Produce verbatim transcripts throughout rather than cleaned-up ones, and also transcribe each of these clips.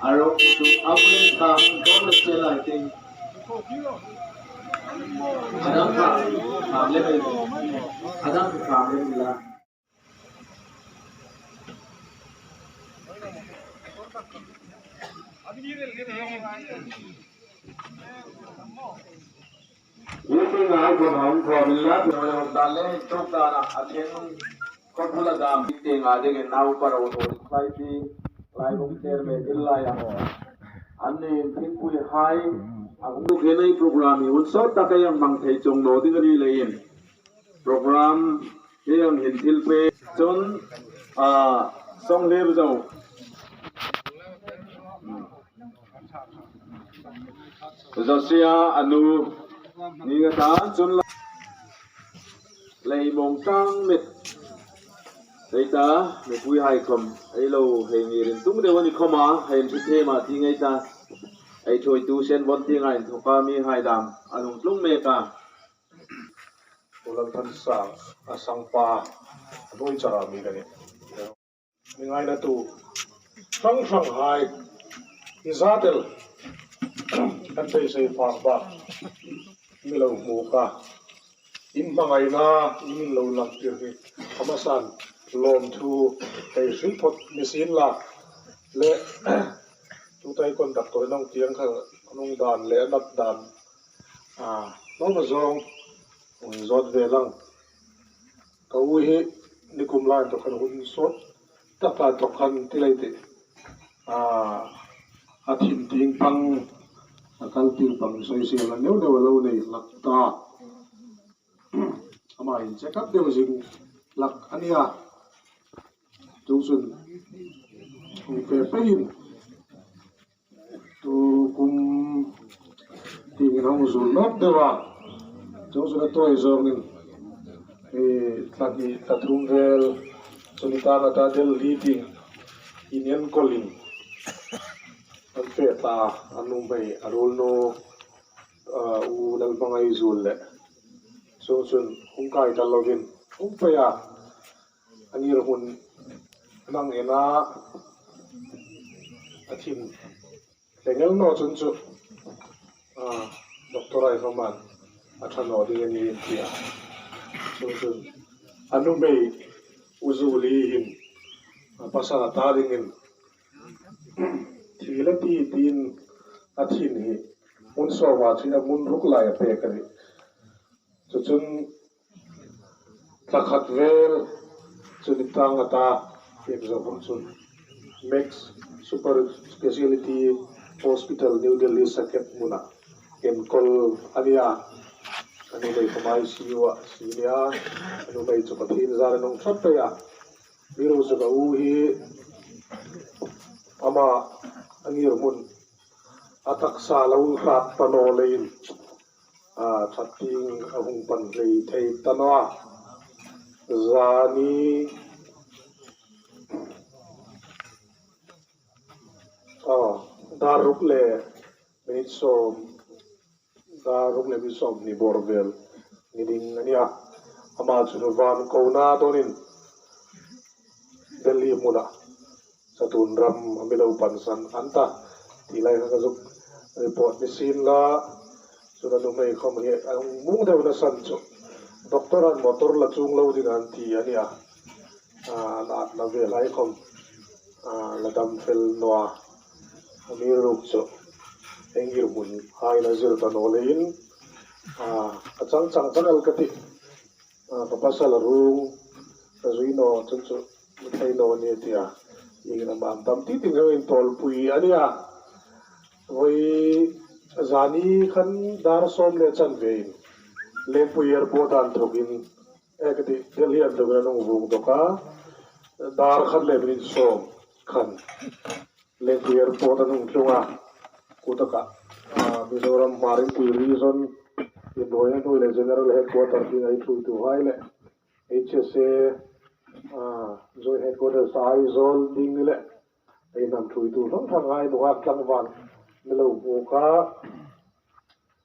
Aro, ambulance kham, kham le se lai ting. Adam kham, kham le, Adam kham le la. Meeting a hung khom khom in la, tuk dan a, a thing, khawpui la dam, meeting a dingin nau pa ro ro, khai ti, lai bung ter me, dil lai a. An ni thingpui hai, a hung tuk hin ei program hi hun sawt tak ei hang hmang thei chuong naw ding a ni leiin. Program hi hang hin thil pe chun, a, song hlir zo. Zosia a nu ni nga ta chun la. Lei mong tang met. Hei ta, mipui hai khom, ei lo hei ngir intung deu a ni khom a, hei inthuthem a ti ngei ta. Ei thuoitu Sen Von ti ngai inthoka mi hai dam, a lungtlung mek a. Kulang than sang, a sang pa, a boi chara mi ka ni. Mi ngaina tu, hrang hrang hai, i zatel, kan beisei fak ba, mi lo hmu ka. In hmangaina, in lo lang tir hi, a hmasan, lawmthu, hei hri phot ni sien la, le, tuta ei conductor nong tieng kha, nong dan le, a nat dan, a, nong ma zawng, hung zawt ve lang. Ka u hi nikum lai tawk khan hun sawt tak lai tawk khan ti lei ti. A, a thim tieng pang, a kal tieng pang sawi sienla neu neu a lo nei hlak ta. Ama hin check up deu zing hlak a nia. Chuongchun hung fe peiin. Tukum tieng hung zul nawk deu a. Chuongchun a tawi zawngin, eh, thla hni, thla thum vel, chun ni ta, a ta Delhi tieng, in enkawl in. An fe ta, a nuhmei, a ruolnu, ah, U Lalhmangai Zuol le. Chuongchun hung kai ta lovin, hung pei a. A ngirhmun nang ena a thim tlengel naw chun chu, a, doctor ai hmaman a ṭha naw ding a ni ti a. Chuongchun a nuhmei U Zuoli hin, a, pasal a ta dingin thi le ti tiin a thin hi hmun sawma ṭhin a, hmun ruk lai a pek a nih. Chuchun thla khat vel chu ni tang a ta, pek zo hun chun Max Super Speciality Hospital, New Delhi, Saket hmuna enkawl a nia. A nuhmei khom I C U-a si nia, a nuhmei chu Pathien zârin a hung ṭha pei a. Amiruokchu ka u hi ama a ngirhmun a taksa lo hrat ta naw leiin, a, ṭhat tieng a hung pan hlei thei ta naw a. Zani, a, dar ruk le minute sawm, dar ruk le minute sawmhni bawr vel ni ding a nia. Ama chu van kona dawnin Delhi hmuna chatuon ram a mi lo pansan an ta, ti lai kha ka zuk report ni sien la. Chun a nuhmei khom hi a hung mung deu nasan chu doctor-an motor la chuong lo ding an ti a nia. A, an atna vel hai khom, a, la dam fel naw a. Amiruokchu ei ngirhmun hai la zir ta naw leiin, a, a chang chang chang el ka ti. A, ka pasal a ruong ka zui naw chun chu mi thei naw ni tia, iengin ama dam ti ti ngei intawlpui a nia. Voi zani khan dar sawm le chanvein Lengpui Airport-a inthokin, eh, ka ti, Delhi-a inthokin an hung vuong dawk a. Dar khat le minute sawm khan Lengpui Airport an hung tlung a. Khu taka, a, Mizoram Hmar Inpui Region inhnuoia hnuoi le General Headquarter ding ei ṭhuoituhai le H S A, a, Joint Headquarters Aizawl ding ni le ei hnam ṭhuoitu hrang hrang hai nunghak tlangval mi lo hmu kha,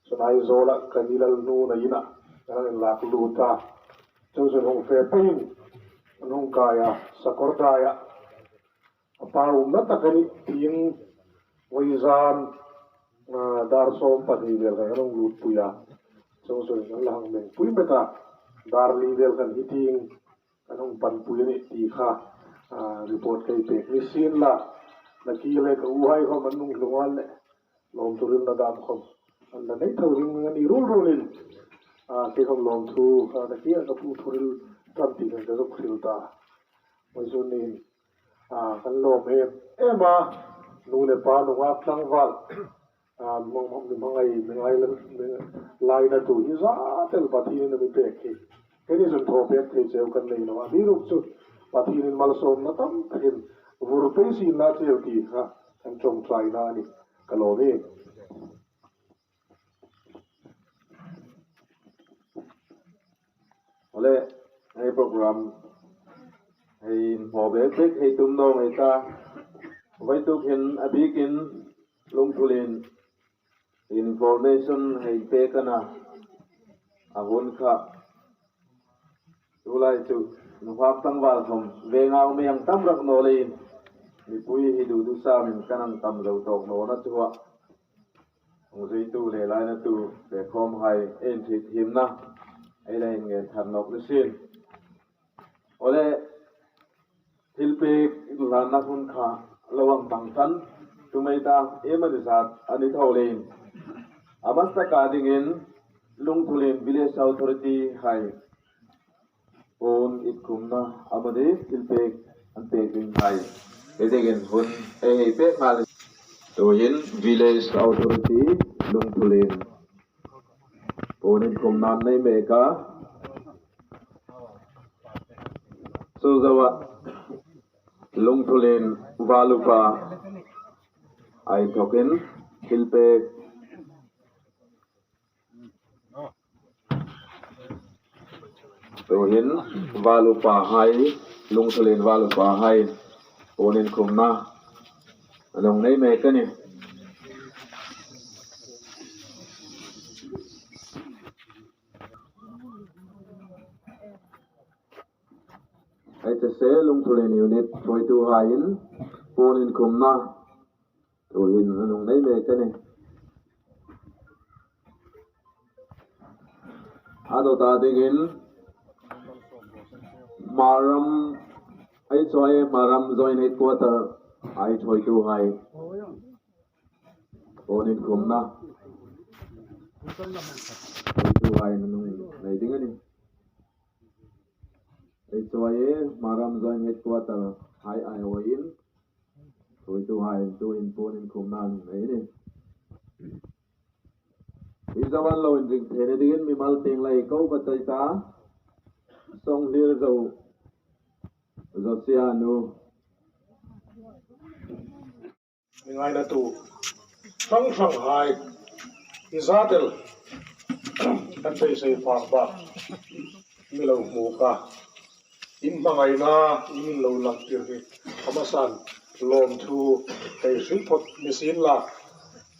Sunai Zola Kanilal nu na ina, ka hang inlak lut a. Chu chu hung fe peiin, hung kai a, sakawr dai a. A pa umna tak a ni, tieng vawizan, a, dar sawm pahni vel khan hung lutpui a. Chu chu hang meng pui met a, dar li vel khan hi tieng, kan hung panpui a nih ti kha, a, report ka pek ni sien la. Nakie le ka uhai khawm an hung tlung a le, lawmthu hrilna dam khawm an la nei tho ring a ni ruol ruolin, a, kei khawm lawmthu, a, nakie ka pu thuhril ṭan ti khan ka zuk hril ta. Vawisun nin, a, kan lawm em em a, nu le pa nunghak tlangval, a, hmang, hmang, mi hmangai, mi ngai la, mi lainatu hi zat el Pathienin a mi pek hi. Keini chun thaw pek thei cheu kan nei naw a. Amiruokchu Pathienin malsawmna tam takin vur pei sien la cheu ti kha kan ṭawngṭaina a nih. Ka lawm e. Awle, hei program, hei inhmaw bek bek hei tum naw ei ta. Vawituk hin a bikin Lungthulien information hei pek a na, a hun kha. Tulai chu nunghak tlangval khawm venga um ei ang tam rak naw leiin, mipui hi dudu samin kan ang tam zo tawk nawna chu a. Hung zuitu le lainatu le khawmhai ei inthik thiemna ei la inngen thar nawk ni sien. Awle, thilpek hlanna hun kha lo ang tang khan, tum ei ta, iem a ni zat a ni tho leiin, a hmasa taka dingin Lungthulien Village Authority hai puon inkhumna amanih thilpek an pek dinghai, ei dingin hun ei hei pek nghal. Tuhin Village Authority Lungthulien puon inkhumna an nei mek a. Chu zoa Lungthulien Valupa ei thokin thilpek Tuhin Valupa hai, Lungthulien Valupa hai puon inkhumna an hung nei mek a nih. Ei ta se Lungthulien unit thuoituhaiin puon inkhumna tuhin an hung nei mek a nih. A dawta dingin Hmar ram, ei chawei Hmar ram Joint Headquarter ei thuoituhai puon inkhumna thuoituhai an hung nei ding a nih. Ei chawei Hmar ram Joint Headquarter hai ei thuoiin, thuoituhai tuhin puon inkhumna an nei a nih. Hi zoa lo inring theina dingin mimal tieng lai ko ka chai ta. Sawng hlir zo, Zosia nu. Mi ngainatu hrang hranghai, hi zat el kan beisei fak bak mi lo hmu kha. In hmangaina in lo langtir hi a hmasan lawmthu hei hril phawt ni sien la.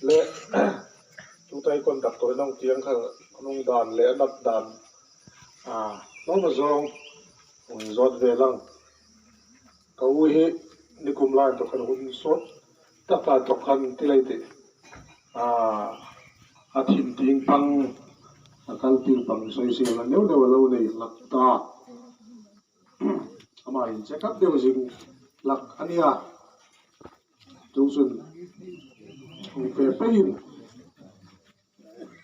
Le, tuta ei conductor-in a hung ti ang kha, a nung dan le a nat dan, a, nawna zawng hung zawt ve lang. Ka u hi nikum lai tawk khan hun sawt tak lai tawk khan ti lei tih, a, a thin tieng pang, a kal tieng pang sawi sielna neu neu a lo nei hlak ta. Ama hin che khat deu zing hlak a nia. Chuongchun hung fe peiin,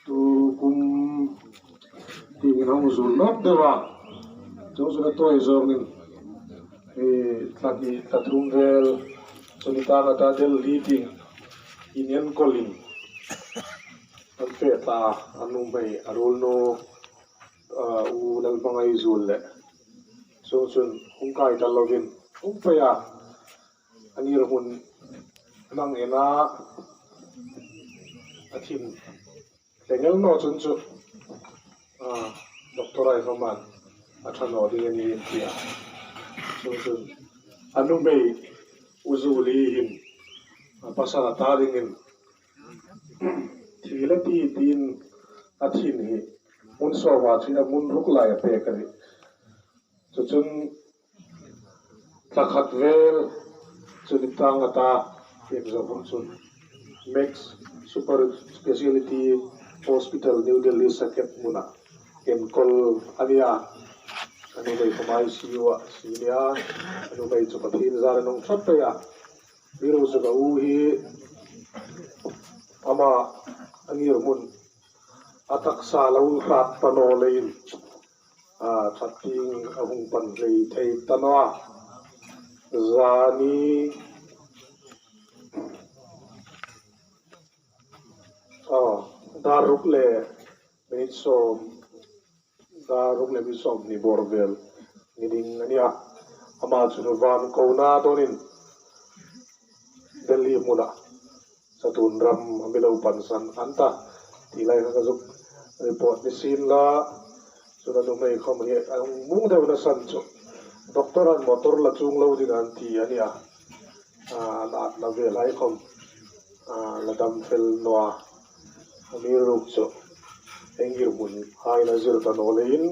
tukum tiengin hung zul nawk deu a. Chuongchun a tawi zawngin, eh, thla hni thla thum vel, chun ni ta, a ta Delhi tieng in enkawlin an fe ta, a nuhmei a ruolnu, a, U Lalhmangaihzuol le. Chuongchun hung kai ta lovin hung pei a. A ngirhmun hmang ena a thim tlengel naw chun chu, a, doctor-hai khawmin a ṭha naw ding a ni an ti a. Chuongchun a nuhmei U Zuli hin a pasal a ta dingin thi le ti tiin a thin hi hmun sawma chun a hmun ruk lai a pek a nih. Chu chun thla khat vel chu ni tang a ta, iengzawm hun chun Max Super Speciality Hospital, New Delhi Saket hmuna enkawl a nia. A nuhmei khawm I C U-ah a si nia. A nuhmei chu Pathien zârin a hung ṭhat pei a. Amiruokchu ka u hi ama a ngirhmun a taksa lo hrat ta naw leiin, a, ṭhat tieng a hung pan hlei thei ta naw a. Zani, a, dar ruk le minute sawm, dar ruk le minute sawmhni bawr vel ni ding a nia. Ama chu van kona dawnin Delhi hmuna chatuon ram a mi lo pansan an ta ti lai kha ka zuk report ni sien la. Chun a nuhmei khawm hi a hung mung deu nasan chu doctor-in motor la chuong lo ding an ti a nia. A, a natna vel hai khawm, a, la dam fel naw a. Amiruokchu engirhmun hai la zir ta naw leiin,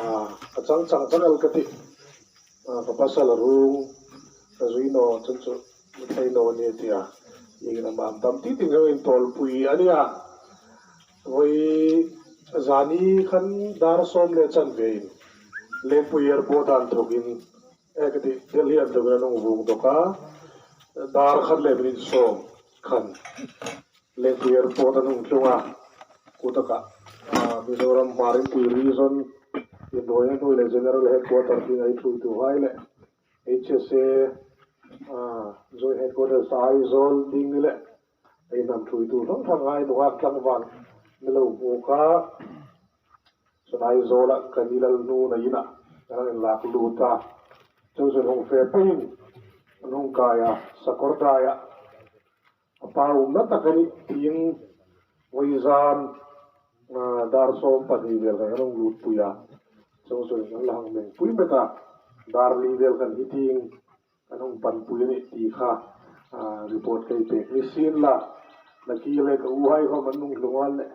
a, a chang chang chang el ka tih. A, ka pasal a ruong ka zui naw chun chu mi thei naw ni tia, iengin ama dam ti ti ngeiin tawlpui a nia. Voi zani khan dar sawm le chanvein Lengpui Airport-a inthokin, e, ka ti, Delhi-a inthokin an hung vuong dawk a. Dar khat le minute sawm khan Lengpui Airport an hung tlung a. Kuta kha, a, Mizoram Hmar Inpui Region inrui a hnuoi le General Headquarter ding ei ṭhuoituhai le H S A, a, Joint Headquarters Aizawl ding ni le ei hnam ṭhuoitu hrang hrang hai nunghak tlangval mi lo hmu kha. Chun Aizawla Kanilal hnu na ina kan inlak lut a. Chu chu hung fe peiin an hung kai a, Sakawrdai-a. A pa umna tak a ni tieng vawizan, a, dar sawm pahni vel kan hung lutpui a. Chu chu kan la hang mengpui mek a. Dar li vel kan hi tieng kan hung panpui a nih ti kha, a, report kan pek ni sien la. Nakie le ka uhai khawm an hung tlung a le.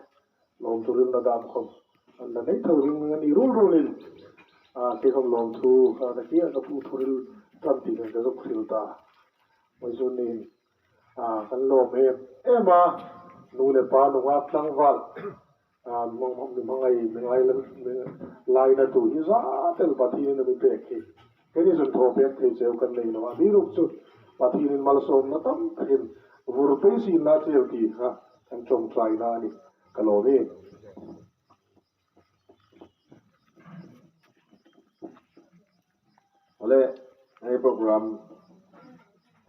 Lawmthu hrilna dam khawm an la nei tho ring a ni ruol ruolin, a, kei khawm lawmthu, a, nakie ka pu thuhril ṭan ti khan ka zuk hril ta. Vawisun niin, a, kan lawm em em a, nu le pa nunghak tlangval, a, mi hmangai, mi ngai la, mi lainatu hi zat el Pathienin a mi pek hi. Keini chun thaw pek thei cheu kan nei naw a, amiruokchu Pathienin malsawmna tam takin vur pei sien la cheu ti kha kan ṭawngṭaina a nih. Ka lawm e. Awle, hei program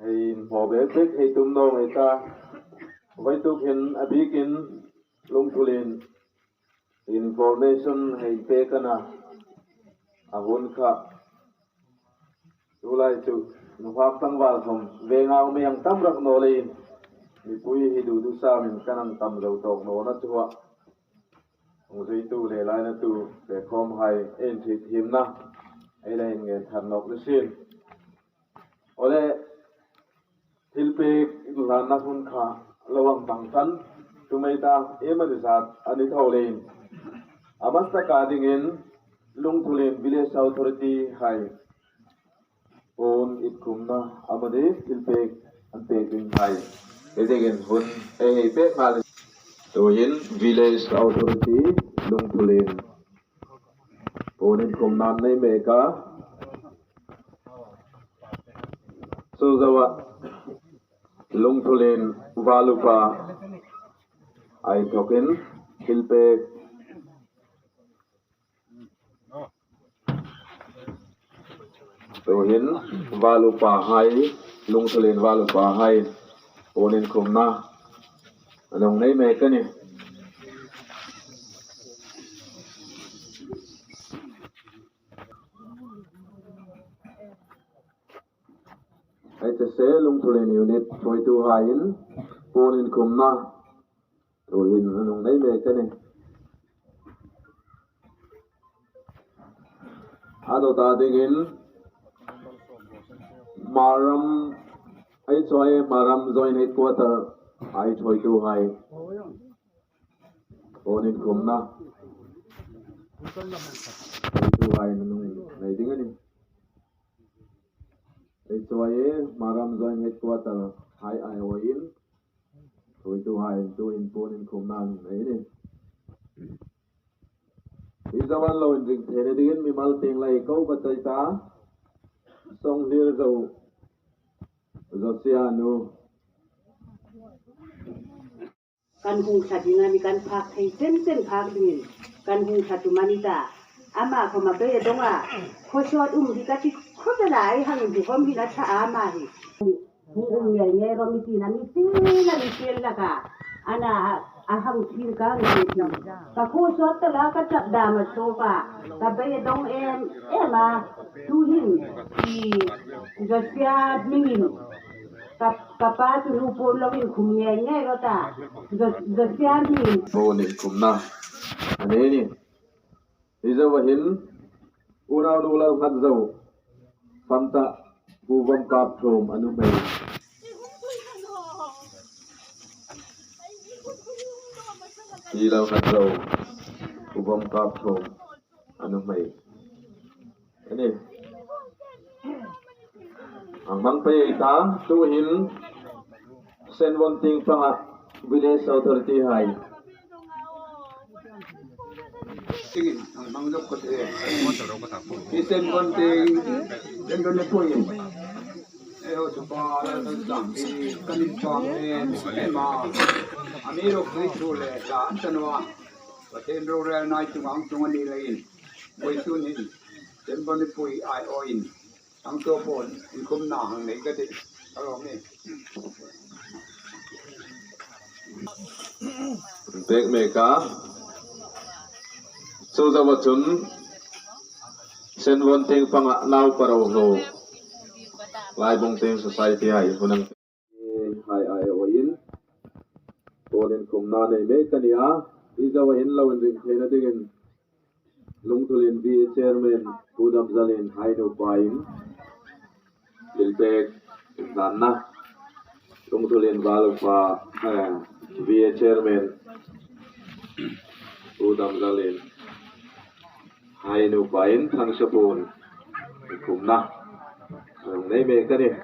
hei inhmaw bek bek hei tum naw ei ta. Vawituk hin a bikin Lungthulien information hei pek a na, a hun kha. Tulai chu nunghak tlangval khawm venga um ei ang tam rak naw leiin mipui hi dudu samin kan ang tam zo tawk nawna chu a. Hung zuitu le lainatu le khawmhai ei inhriet thiemna ei la inngen thar nawk ni sien. Awle, thilpek inhlanna hun kha lo ang bang khan tum ei ta, iemani zat a ni tho leiin. A hmasa taka dingin Lungthulien Village Authority hai puon inkhumna amani thilpek an pek dinghai hi dingin hun ei hei pek nghal. Tuhin Village Authority Lungthulien puon inkhumna an nei mek a. Chu zoa Lungthulien Valupa a inthokin thilpek Tuhin Valupahai, Lungthulien Valupahai puon inkhumna an hung nei mek a nih. Ei ta se, Lungthulien unit ṭhuoituhaiin puon inkhumna tuhin an hung nei mek a nih. A dawta dingin Hmaram, ei chawai Hmaram Joint Headquarter Hai thawitu hai. Puon inkhumna. Thawitu hai nunung nei ding a nih. Ei chuai e, Maram Joint Headquarter hai aiawin. Thawitu hai tuhin puon inkhumna nei a nih. Hi zo an lo inring theina dingin mimal tieng lai ko ka chai ta. Songlir zo. Zosia nu. Kan hung thla ding a ni, kan phak thei chen chen phak dingin kan hung thla tum a ni ta. Ama khawm a bei a dong a. Khawsawt um hi ka ti khawp el a, ei hang inti khawm hin a ṭha a ama hi. Hung um ngei ngei ro mi tina mi tina mi tina laka. Ana a hang thil ka mi tina. Ka khawsawt ta la ka chap dam a sawp a. Ka bei a dong em em a. Tuhin i Zosia hmingin. Ka, ka pa chu nu puon lo inkhum ngei ngei ro ta. Zo, Zosia hmingin. Puon inkhumna. A nei a nih. Hi zo a hin, unau nu Lalnghatzo, Fanta, Pu Vawmkapthuom a nuhmei. Hi Lalnghatzo, Pu Vawmkapthuom a nuhmei. A nih. Hang hmang pei ei ta, tuhin, Senvon tieng panga Village Authority hai. Tingin, hang hmang dawk ka ti. Hi Senvon tieng, Senvon le puiin. Ei ho chu pa, kan sam hi, kan inchang em em a. Amiruokchu le, dan ta naw a. Pathien rorelna ei chunga hang tlung a ni leiin. Vawisun hin, Senvon le pui aiawin. Ang to pon, inkhumna hang nei ka ti. Alo mi. Pek mek a. Chu zoa chun Senvon tieng panga nau paro lo. Laibung tieng society hai hun ang. Hai aiawin. Puon inkhumna nei mek a ni a. Hi zoa hin lo inring theina dingin. Lungthulien V A Chairman Pu Damzalin hai nupain. Bilpek inhlanna. Lungthulien Valupa, eh, V A Chairman Pu Damzalin hai nupain thangsaw puon inkhumna. Hang nei mek a nih.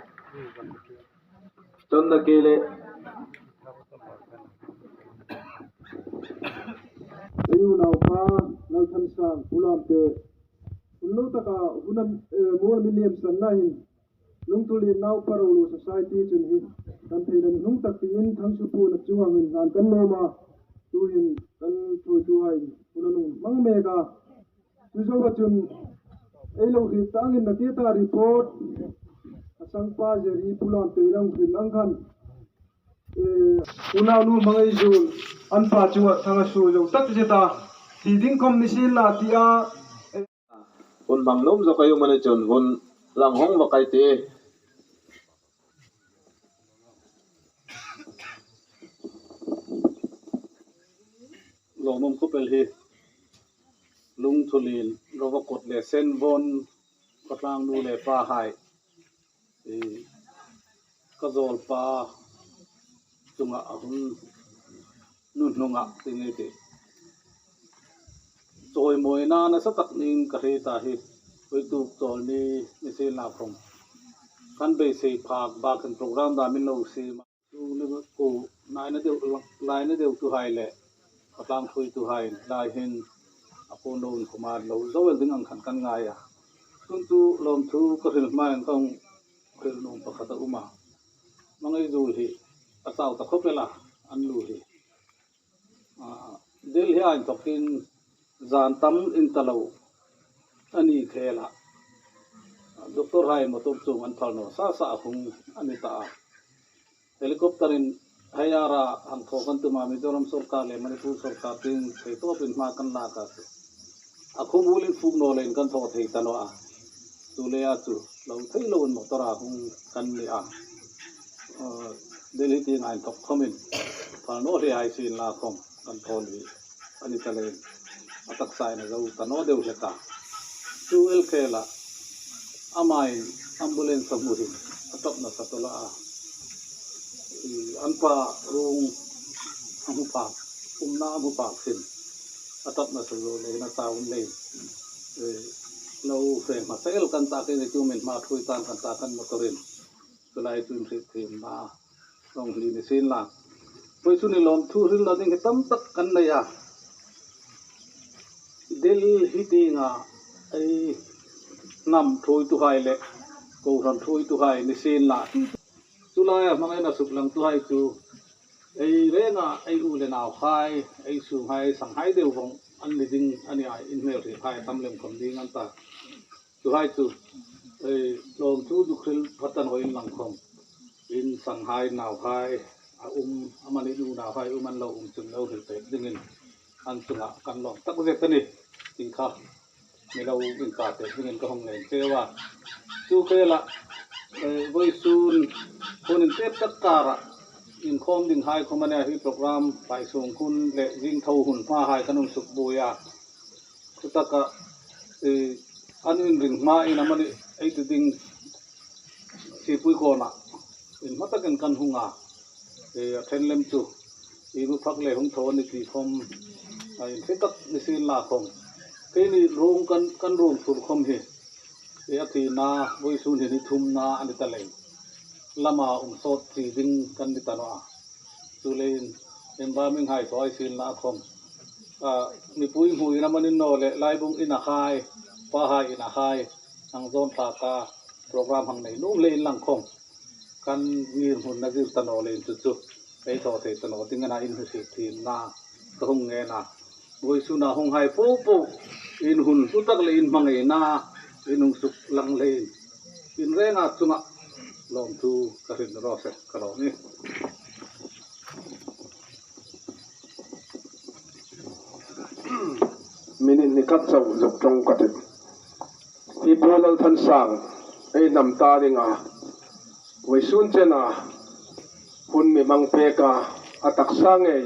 Chun nakie le. Ei unaupa, Lalthansang, Pu Lamte. Hun lo taka hun am, eh, mual mi liem sanna hin. Lungthulien nau paro lo society chun hi. Kan theina hnung tak tiin thangsaw puon a chunga hin hlan kan nuom a. Tuhin kan thawitu hai. Hun a nung hmang mek a. Chu zoa chun, ei lo hriet ta angin nakie ta report, a sangpa Jerry Pu Lamte lo hriet ang khan. Eh, unau nu Hmangaizul, an pa chunga thang a suo zo tak zet a, thi ding khawm ni sienla ti a. Hun hmang nuom zo ka um a ni chun, hun lang hawng va kai ti. Lawmum khawp el hi. Lungthulien, Rovakot le Senvon, khawtlang nu le pa hai. I, ka zawlpa chunga a hun nun hnunga ti ngei ti. Chawimawina nasa tak niin ka hriet a hi. Vawituk Chawlni ni sienla khawm. Kan beisei phak bakin program dam in lo siem a. Chu ni ko naina deu, laina deu tu hai le, ka tlang thui tu hai lai hin, a pawn lo inkhum a lo zo el ding ang khan kan ngai a. Tun chu lawmthu ka hril hma ang kong hril nuom pakhat a um a. Hmangaizul hi, a chau ta khawp el a, an nu hi. Ah, Delhi a inthokin zan tam in ta lo a ni khel a. Doctor hai motor chuong an phal naw sa sa a hung a ni ta a. Helicopter in hei ara hang thaw kan tum a, Mizoram sawrkar le Manipur sawrkar tieng thei tawpin hma kan lak a. A khawmuolin fuk naw leiin kan thaw thei ta naw a. Chu le a chu lo thei loin motor a hung kan ni a. Eh, Delhi tieng a inthok khawmin phal naw hle hai sienla khawm kan thaw ni a ni ta leiin a taksain a zo ta naw deu hle ta. Chu el khela amain ambulance a hmu hin a ṭap nasa tawp a. An pa ruong a hmu phak, umna a hmu phak sin a tapna sawi lo leiin a chau um leiin, eh, lo fe hmasa el kan ta, keini chu min hma ṭhuoi tan kan ta, kan motor-in. Tulai chu inhriet thiemna hung hni ni sien la. Vawisun hi lawmthu hrilna ding hi tam tak kan nei a. Delhi tienga ei hnam ṭhuoituhai le kohran ṭhuoituhai ni sien la. Chu laia hmangaina suklangtuhai chu ei renga ei u le nauhai, ei sunghai, sanghai deu vawng an ni ding a nih a, in hmelhriethai tam lem khawm ding an ta. Chuhai chu, eh, lawmthu zuk hril pha ta naw inla khawm, in sanghai, nauhai a um, amanih unauhai um an lo um chun lo hril pek dingin an chunga kan lawm tak zet a nih. Ieng kha mi lo inka pek dingin ka hung ngen cheu a. Chu khela, eh, vawisun hun intep tak kara inkhawm dinghai khawm a nih a, hi program vaisûng hun le zing tho hun hmahai kan hung sukbuoi a. Chutaka, eh, an inring hmain amanih ei ti ding Sipui kawna inhma takin kan hung a. Eh, a ṭhen lem chu, i mu phak le hung tho a ni ti khawm, a inhre tak ni sien la khawm, keini ruong kan, kan ruong thur khawm hi, eh, a thina vawisun hi ni thumna a ni ta leiin, lama um sawt chi ding kan ni ta naw a. Chuleiin, embalming hai thaw sien la khawm, a, mipui hmu ina manin naw le, laibung ina hai, pahai ina hai, hang zawn tlaka program hang nei nuom leiin lang khawm, kan ngirhmunna zir ta naw leiin chu chu ei thaw thei ta naw ding a na, in hriet thiemna ka hung ngen a. Vawisuna hunghai po po in hun hlu tak le in hmangaina in hung suklang leiin in renga chunga lawmthu ka hril raw se, ka lawm a nih. Minute ni khat chau zuk ṭawng ka tih. Hi Pu Lalthansang ei hnam ta dinga vawisun chena hun mi hmang pek a, a taksa ngei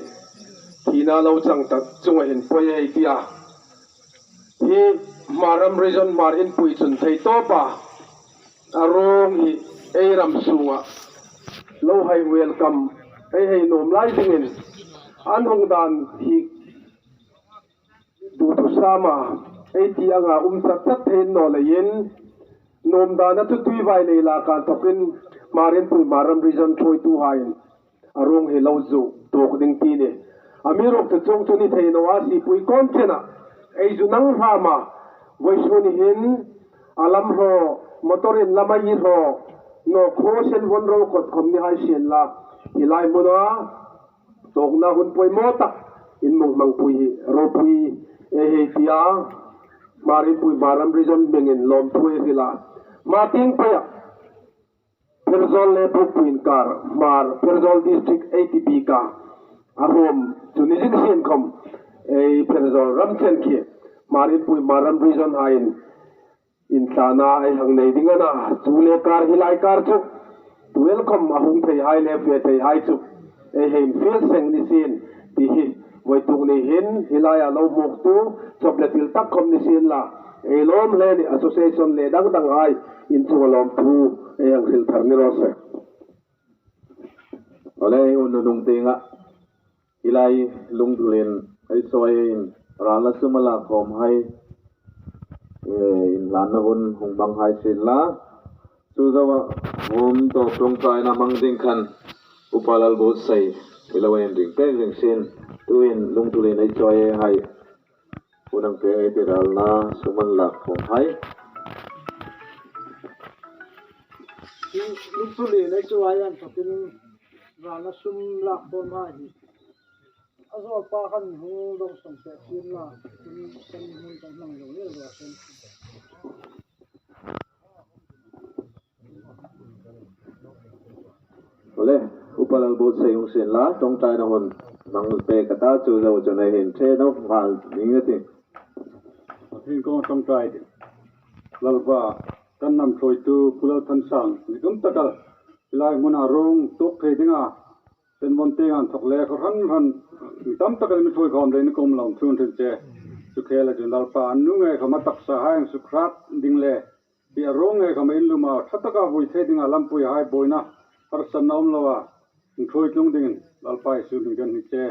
thina lo chang tak chunga hin poi ei ti a. Hi Hmar ram region Hmar Inpui chun thei tawpa a ruong hi ei ram sunga lo hai welcome, ei hei nuom lai dingin an hung dan hi duthusama ei ti anga um chat chat thei naw leiin, nuom dana chu tuivai lei laka inthokin Hmar Inpui Hmar ram region ṭhuoituhaiin a ruong hi lo zu tuok ding ti a nih. Amiruokchu chuong chu ni thei naw a, Sipui kawm chena ei zu nang hlama, vawisun hin a lam hraw, motor-in lam a i hraw, naw khaw sen von ro kawt khawm ni hai sien la, hi lai hmuna tuokna hun poimaw tak in hung hmangpui hi ropui ei hei ti a, Hmar Inpui Hmar ram region hmingin lawmthu ei hril a. Hma tieng peia Pherzawl le Bukpui inkar, Hmar Pherzawl District ei ti bik a, a hawm chu ni zing sien khawm, ei Pherzawl ram chen khi Hmar Inpui Hmar ram region haiin inthlana ei hang nei ding a na, chu le kar hi lai kar chu tu el khawm a hung theihai le fe theihai chu ei hei infiel seng ni sien ti hi vawituk ni hin hi laia lo hmuoktu chawp le thil tak khawm ni sien la, ei lawm hle ni association le dang danghai in chunga lawmthu ei hang hril thar ni raw se. Awle, hun nunung tienga hi lai lungthulin ei sawiin ralna sum a lak khawmhai, eh, inhlanna hun hung hmang hai sien la. Chu zoa hun tawp ṭawngṭaina hmang ding khan Upa Lalbuotsai i lo en ring pek zing sien. Tuin lungthulin ei sawi hai, hun hang pek ei ti ralna sum an lak khawmhai. Lungthulin ei sawi an takin ralna sum lak khawmhai hi a zawlpa khan hung dawngsawng pek sien la, kan hmun kan hmang lo lel raw sien. Awle, Upa Lalbuotsai hung sien la, ṭawngṭaina hun hmang pek ka ta, chu zoa chun ei hin ṭhe naw nghal ding a tih. Pathien kuoma ṭawngṭai tih. Lalpa, kan hnam ṭhuoitu Pu Lalthansang, ni tum taka hi lai hmuna ruong tuok thei dinga, Senvon tienga inthawk le khaw hran hran mi tam tak le mi ṭhuoi khawm leiin ka lawmthu hril che. Chu khela chun Lalpa, a nu ngei khawma taksahai hang sukhrât ding le, hi a ruong ngei khawma in luma ṭha taka vui thei dinga lampuihai buoina harsatna um loa Inthuoi tlung dingin Lalpa Isu hmingin kan hni che.